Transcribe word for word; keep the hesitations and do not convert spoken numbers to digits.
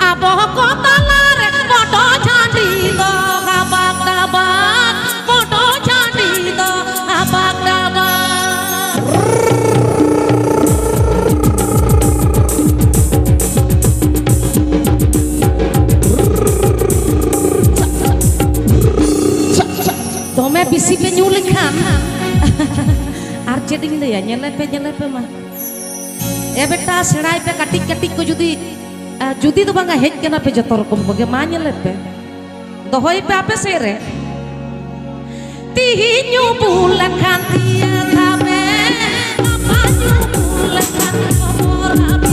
ᱟᱵᱚ ᱠᱚ ᱛᱟᱞᱟᱨᱮ ᱵᱚᱰᱚ ᱡᱷᱟᱹᱱᱰᱤ ᱫᱚ ᱦᱟᱵᱟᱠ ᱰᱟᱵᱟᱠ, ᱵᱚᱰᱚ ᱡᱷᱟᱹᱱᱰᱤ ᱫᱚ ᱦᱟᱵᱟᱠ ᱰᱟᱵᱟᱠ᱾ ᱫᱚᱢᱮ ᱵᱮᱥᱤ ᱯᱮ ᱧᱩ ᱞᱮᱠᱷᱟᱱ ᱟᱨ ᱪᱮᱫ ᱤᱧ ᱞᱟᱹᱭᱟ, ᱧᱮᱞᱮ ᱯᱮ, ᱧᱮᱞᱮ ᱯᱮ ᱢᱟ᱾ ᱮ ᱵᱮᱴᱟ, ᱥᱮᱬᱟᱭ ᱯᱮ, ᱠᱟᱹᱴᱤᱡ ᱠᱟᱹᱴᱤᱡ ᱠᱚ ᱡᱩᱫᱤ, ᱟ, ᱡᱩᱫᱤ ᱫᱚ ᱵᱟᱝᱟ, ᱦᱮᱡ ᱠᱟᱱᱟ ᱯᱮ ᱡᱚᱛᱚ ᱨᱚᱠᱚᱢ ᱠᱚᱜᱮ, ᱢᱟ ᱧᱮᱞᱮ ᱯᱮ, ᱫᱚᱦᱚᱭ ᱯᱮ ᱟᱯᱮ ᱥᱮᱫ ᱨᱮ᱾ ᱛᱤᱦᱤᱧ ᱧᱩ ᱵᱩᱞ ᱟᱠᱟᱱ ᱛᱤᱭᱟᱹ ᱫᱷᱟᱵᱮ, ᱜᱟᱯᱟ ᱧᱩ ᱵᱩᱞ ᱟᱠᱟᱱ ᱠᱷᱚᱵᱚᱨ ᱟᱵᱮ᱾